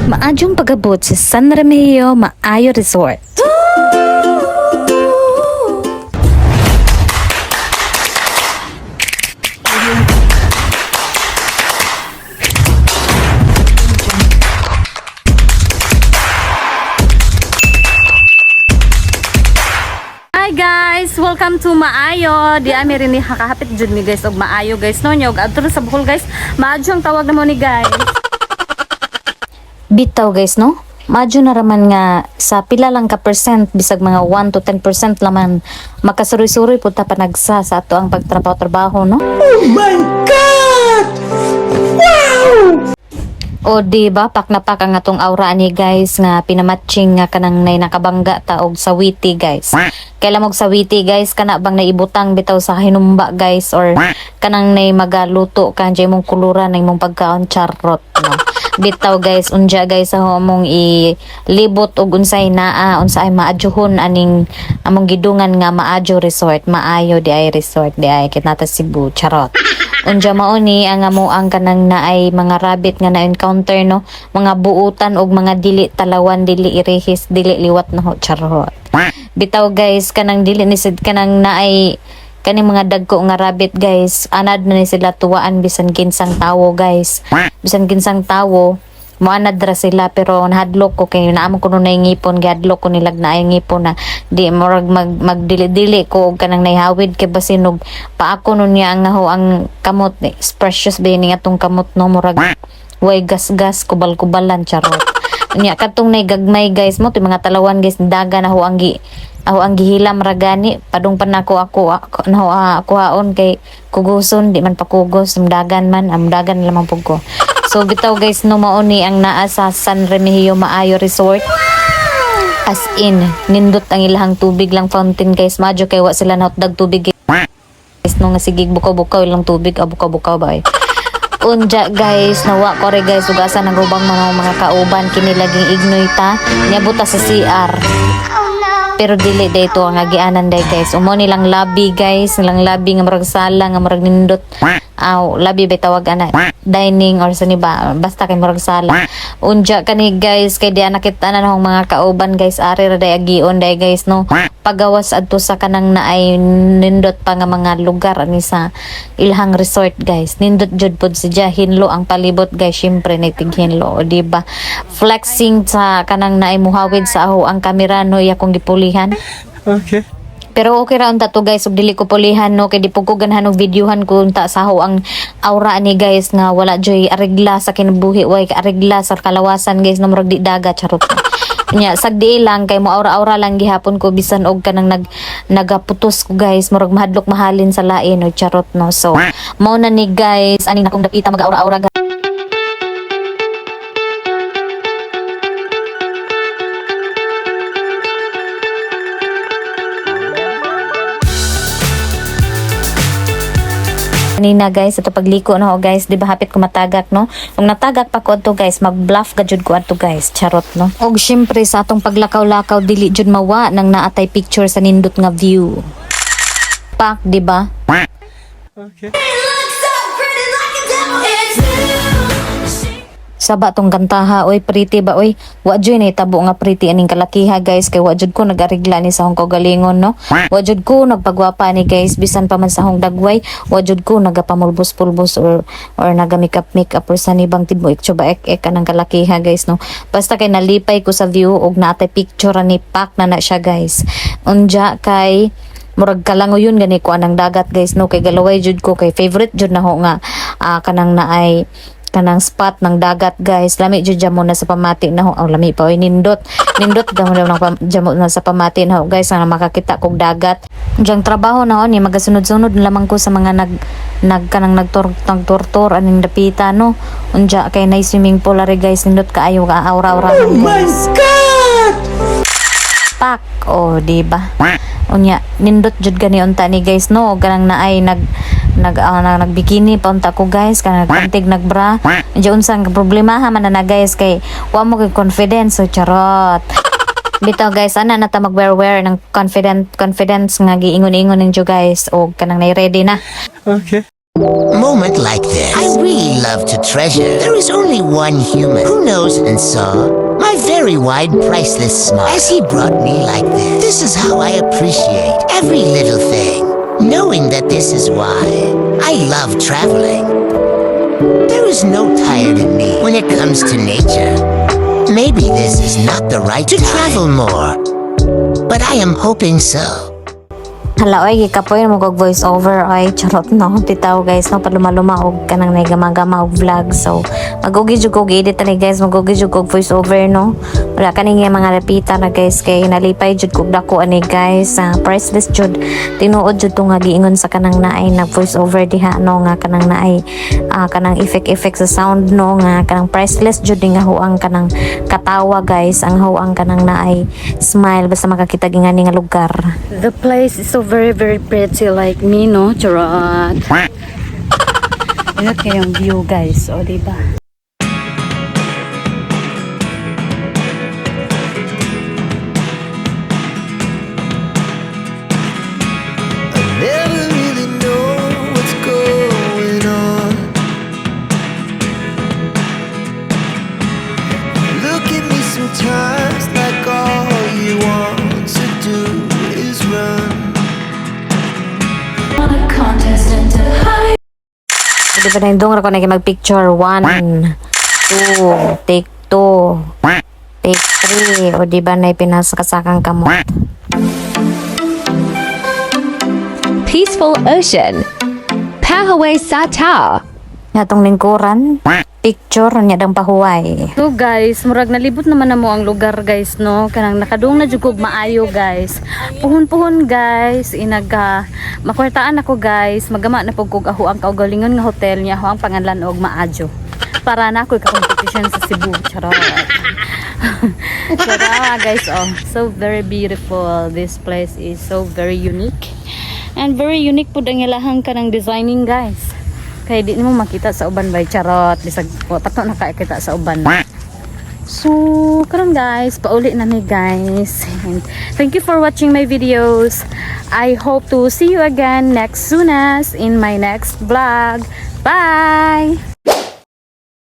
Maadyong pagabot sa San Remigio Maayo Resort. Hi guys! Welcome to Maayo! Di ami rin ni hakahapit jud mi guys og Maayo guys no nyog adto sa Bohol guys. Maadyo ang tawag namo ni guys. Bitaw guys no? Madyo na raman nga sa pila lang ka percent bisag mga 1 to 10% laman makasuroy-suroy pud ta panagsa sa ato ang pagtrabaho-trabaho no? Oh my God! Wow! O di ba pak na pak ang atong aura ani guys nga pinamatching nga kanang nay nakabangga ta og sawiti guys. Kailan og sawiti guys, kana bang naibutang bitaw sa hinumba guys, or kanang nay magaluto ka dyan imong kuluran na imong pagkaon, charot no. Bitaw guys, unja guys sa among ilibot og unsay naa, unsay maadyohon aning among gidungan nga Maayo Resort, Maayo di ay resort di ay kitnata Cebu, charot. Unja mao ni ang amo ang kanang naay mga rabbit nga na-encounter no, mga buutan og mga dili talawan, dili irihis, dili liwat na ho, charot. Bitaw guys, kanang dili ni sid kanang naay kaning mga dagko nga rabbit guys, anad na ni sila tuwaan bisan kinsang tawo guys. Bisan kinsang tawo moanad ra sila, pero nahadlok ko kay naamo ko nunay ngipon, gihadlok ko nilag naay ngipon na di murag magdili-dili ko og kanang nahawid kay basin og paako nun niya ang naho ang kamot eh, is precious ba ni atong kamot no, murag way gas-gas, kubal-kubalan, charot. Nya katong nay gagmay guys mo mga talawan guys, daga na ho ang gi aho ang gihilam ra gani padung pa nako ako naho kuhaon kay kuguson di man pakugos dagan man am dagan lamang pug ko. So bitaw guys no, mao ni ang naa sa San Remigio Maayo Resort. As in nindot ang ilahang tubig lang fountain guys, madyo kay wa sila nahotdag tubig guys no, nga sige bukaw-bukaw ilang tubig, ah, bukaw-bukaw ba eh. Unja guys, nawa ko re guys, ugasan ang rubang mga kauban kini laging ignoy ta, niabot ta sa CR. Pero dili dayto ang agianan day guys. Umo nilang lobby guys, nilang lobby nga murag sala nga murag nindot. Aw, lobby ba tawag ana? Dining or sa niba, basta kay murag sala. Unja kani guys, kay di nakita na nahong mga kauban guys, ari ra day agion day guys no. Pagawas adto sa kanang naay nindot pa nga mga lugar ani sa ilhang resort guys. Nindot jud pod siya, hinlo ang palibot guys, syempre nagtighinlo, o di ba? Flexing sa kanang naay muhawid sa aho ang kamera no, iya kong gipulihan. Okay. Pero okay ra unta to guys, ug dili ko pulihan no, kay di pud ko ganahan og videohan ko unta sa aho ang aura ni guys nga wala joy aregla sa kinabuhi, way aregla sa kalawasan guys no, murag di daga, charot. Nya sagdi lang kay mo aura-aura lang gihapon ko bisan og kanang nagaputos ko guys, murag mahadlok mahalin sa lain no, charot no. So mao na ni guys ani akong dapita mag-aura-aura. Kanina guys, ito pagliko na ho guys, di ba hapit ko matagak no? Kung natagak pa ko adto guys, mag-bluff ka jud ko adto guys, charot no. Og syempre sa atong paglakaw-lakaw dili jud mawa nang naatay picture sa nindot nga view. Pak, di ba? Okay. Saba tong kantaha, oy pretty ba oy? Wa jud ni tabo nga pretty aning kalakiha guys, kay wa jud ko nagarigla ni sa akong kaugalingon no. Wa jud ko nagpagwapa ni guys bisan pa man sa akong dagway, wa jud ko nagapamulbos-pulbos or naga makeup makeup or sa nibang tibuik ba ek ek anang kalakiha guys no. Basta kay nalipay ko sa view og naatay picture ni pak na na siya guys. Unja kay murag kalangoyon gani ko anang dagat guys no, kay galaway jud ko kay favorite jud na ho nga kanang naay kanang spot ng dagat guys, lami jud jamo na sa pamati na ho. Oh, lami pa oy, nindot nindot damo daw ng jamo na sa pamati na ho guys nga makakita kog dagat. Diyang trabaho na ho ni magasunod-sunod na lamang ko sa mga nag nag kanang nagtortor aning dapita no. Unja kay nay swimming pool ari guys, nindot kaayo ka aura-aura Oh my guys. God! Pak, oh, di ba? Unya nindot jud gani unta ni guys no, ganang naay nag nag nagbikini pa unta ko guys, kanang nagpantig, nagbra. Unja unsang problema ha man na guys kay wa mo kay confidence, so charot. Bitaw guys, ana na ta mag-wear-wear ng confident confidence nga giingon-ingon ninyo guys og kanang nay ready na. Okay. Moment like this, I really love to treasure. There is only one human who knows and saw my very wide, priceless smile as he brought me like this. This is how I appreciate every little thing, knowing that this is why I love traveling. There is no tired in me when it comes to nature. Maybe this is not the right to travel more, but I am hoping so. Hala oy, gikapoy mo kog voice over oy, charot no. Bitaw, guys, no, palumaluma og kanang nagamagama og vlog. So magugi jud kog edit ani, guys, magugi jud kog voice over no. Wala kani nga mga lapita na, guys, kay nalipay jud kog dako ani, guys. Priceless jud. Tinuod jud tong nga giingon sa kanang naay nag voice over diha no, nga kanang naay kanang effect effect sa sound no, nga kanang priceless jud nga huang kanang katawa, guys, ang huang kanang naay smile basta makakita gingani nga lugar. The place is so very very pretty like me, no? Charot. Ingat kayong view, guys. O, diba? I never really know what's going on. Look at me sometimes like all you want to do is run. Di ba na ra ko na mag-picture? One, two, take two, take three. O di ba na pinasakasakang kamot? Peaceful Ocean. Pahuway sa Tao. Natong lingkuran, picture niya dang pahuway. So guys, murag nalibot naman na mo ang lugar, guys, no. Kanang nakadung na jud kog maayo, guys. Puhon-puhon, guys, inaga makwartaan ako, guys, magama na pug kog aho ang kaugalingon nga hotel niya, ako ang panganlan og Maajo. Para na ako'y ka-competition sa Cebu. Charot. Charot, guys, oh. So very beautiful. This place is so very unique. And very unique pud ang ilahang kanang designing, guys. Kay di nimo makita sa uban bay, charot. Bisag wa pa to nakakita sa uban. So, karon guys, pauli na mi, guys. And thank you for watching my videos. I hope to see you again next soon as in my next vlog. Bye!